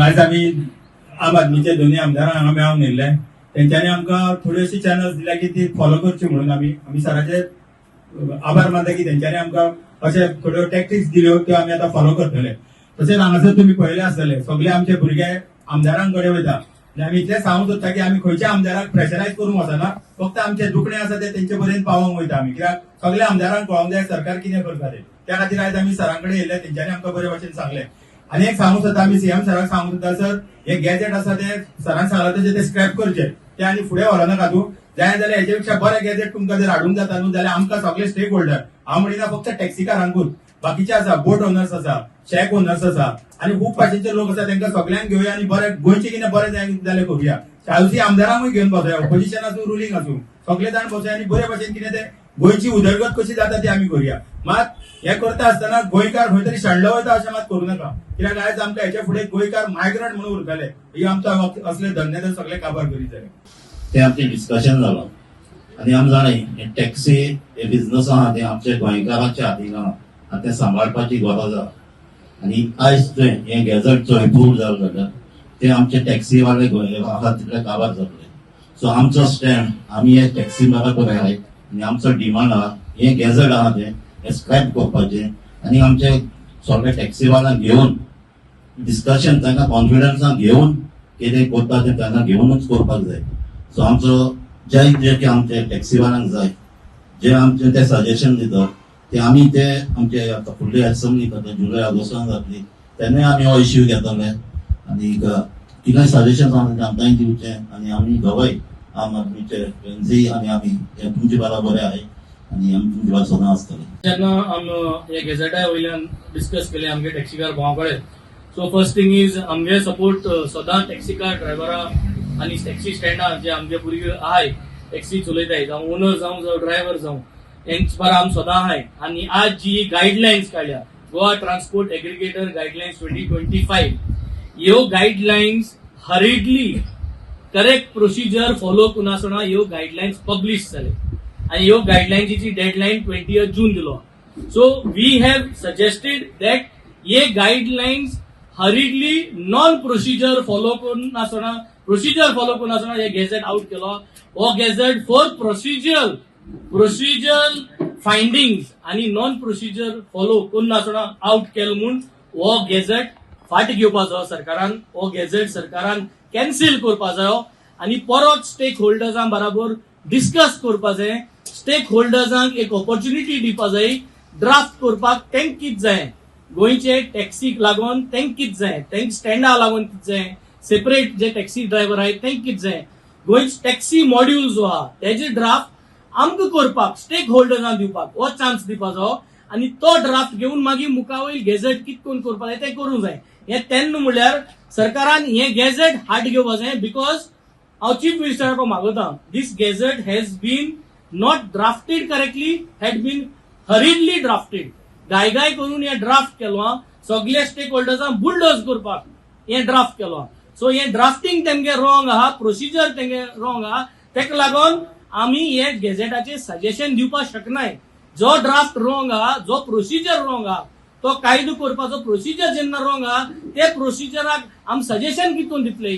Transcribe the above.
आयज आमी आम आदमीचे दोनूय आमदारांक हांगा मेळोंक येयल्ले. तेंच्यांनी आमकां थोड्यो अशी चॅनल्स दिल्या की ती फॉलो करची म्हणून. आमी आमी सराचे आभार मानता की तेंच्यांनी आमकां अशे थोड्यो टॅक्टिक्स दिल्यो, त्यो आमी आतां फॉलो करतले. तशेंच हांगासर तुमी पळयले आसतले, सगळे आमचे भुरगे आमदारां कडेन वयता आनी आमी इतलें सांगूंक सोदता की आमी खंयच्या आमदाराक प्रेशरायज करूंक वचना, फक्त आमचे दुखणे आसा ते तेंचे पर्यंत पावोवंक वयता आमी, कित्याक सगळ्या आमदारांक कळोंक जाय सरकार कितें करता तें. त्या खातीर आयज आमी सरां कडेन येयल्ले, तेंच्यांनी आमकां बरे भाशेन सांगलें. आनी एक सांगूंक सोदता, आमी सीएम सराक सांगूंक सोदता, सर, हे गॅजेट आसा ते सरान सांगला तशें ते स्क्रॅप करचे ते आनी फुडें व्हरनाका तूं. जाय जाल्यार हेच्या पेक्षा बरें गॅजेट तुमकां जर हाडूंक जाता न्हू जाल्यार आमकां सगळे स्टेक होल्डर, हांव म्हणिना फक्त टॅक्सीकारांकूच, बाकीचे आसा, बोट ओनर्स आसा, शॅक ओनर्स आसा आनी खूब भाशेचे लोक आसा, तांकां सगळ्यांक घेवया आनी बरें गोंयचे कितें बरें जाय जाल्यार करुया. चालूसी आमदारांकूय घेवन बसोया, ऑपोजिशन आसूं, रुलींग आसूं, सगळे जाण बसोया आनी बरे भाशेन कितें ते गोंयची उदरगत कशी जाता ती आमी करुया. मात हे करता आसतना गोंयकार खंय तरी शेणलो वयता अशें मात करूं नाका, कित्याक आयज आमकां हेच्या फुडें गोंयकार मायग्रंट म्हणून उरतले. ही आमचो असले धंदे जर सगळे काबार करीत जाल्यार. ते आमचें डिस्कशन जालां आनी आमी जाणा, हे टॅक्सी हे बिझनस आहा ते आमच्या गोंयकारांच्या हातीन आहा आनी तें सांबाळपाची गरज आहा. आनी आयज ते हे गॅझेट जो एप्रूव जालो जाल्यार ते आमचे टॅक्सीवाले गोंय आहा तितले काबार जातले. सो आमचो स्टँड, आमी हे टॅक्सी बरोबर आहाय आनी आमचो डिमांड आहा, हे गॅझेट आहा ते हे स्क्रॅप करपाचें आनी आमचे सगळे टॅक्सीवाल्यांक घेवन डिस्कशन, तांकां कॉन्फिडन्सान घेवन कितें करता तें तांकां घेवनूच करपाक जाय. सो आमचो जे जे की आमचे टॅक्सीवाल्यांक जाय, जे आमचे ते सजेशन दितात ते आमी ते आमचे आतां फुडली एसेंब्ली करता, जुलय ऑगस्टान जातली, तेन्नाय आमी हो इश्यू घेतले आनी कितेंय सजेशन आसा ते आमकांय दिवचें. आनी आमी दोगांय आम आदमीचे फ्रेंड्सय आनी आमी हे तुमचे बरोबर आहे आनी आमी तुमचे बरोबर सदां आसतले. जेन्ना आम हे गॅझेटा वयल्यान डिस्कस केले आमगे टॅक्सीकार भावा कडेन, सो फर्स्ट थिंग is आमगे सपोर्ट सदां टॅक्सीकार ड्रायव्हरा आनी टॅक्सी स्टँडार जे आमगे भुरगे आहाय, टॅक्सी चलयताय, जावं ओनर जावं, जावं ड्रायव्हर जावं, तेंचे बारा आम सदां आहाय. आनी आज जी गायडलायन्स काडल्या, Goa Transport Aggregator Guidelines 2025, ह्यो गायडलायन्स हरिडली, करेक्ट प्रोसिजर फॉलो करिनासतना ह्यो गायडलायन्स पब्लिश जाले आनी ह्यो गायडलायन्सीची डेडलायन 20 जून दिलो. So we have suggested that hey guidelines hurriedly, non procedure follow करिनासतना, प्रोसिजर फॉलो करिनासतना हे गॅझेट आउट केलो. हो gazette for procedure findings आनी नॉन प्रोसिजर फॉलो करिनासतना आउट केलो म्हूण हो गॅझेट फाट घेवपाचो सरकारान. हो गॅझेट सरकारान कॅन्सील करपा जायो आनी परत स्टेक होल्डर्सां बराबर डिस्कस करपा जाय. स्टेक होल्डर्सांक एक ऑपॉर्च्युनिटी दिवपा जाय ड्राफ्ट करपाक. तेंक कितें जाय गोंयचे टॅक्सीक लागून, तेंक कितें जाय, तेंक स्टँडा लागून कितें जाय, सेपरेट जे टॅक्सी ड्रायव्हर आहात तेंक कितें जाय, गोंयचे टॅक्सी मॉड्यूल जो आहा तेजे ड्राफ्ट आमकां करपाक स्टेक होल्डर्सांक दिवपाक हो चान्स दिवपाचो आनी तो ड्राफ्ट घेवन मागीर मुखावयर गॅझेट कितें करून करपाक जाय तें करूंक जाय. हें तेन्ना म्हणल्यार सरकारान हें गॅझेट हाट घेवपाक जाय, because हांव चीफ मिनिस्टराक मागता, this gazette has been not drafted correctly, had been hurriedly drafted. घायघाय करून हें ड्राफ्ट केलो आहा, सगळे स्टेक होल्डर्सांक बुलडोज करपाक हें ड्राफ्ट केलो आहा. सो हें ड्राफ्टिंग तेमगे रॉंग आहा, प्रोसिजर तेंगे रॉंग आहा. तेका लागून आमी हे गॅझेटाचेर सजेशन दिवपाक शकनाय. जो ड्राफ्ट रॉंग आहा, जो प्रोसिजर रॉंग आहा, तो कायदो करपाचो प्रोसिजर जेन्ना रॉंग आहा, ते प्रोसिजराक आमी सजेशन कितून दितले?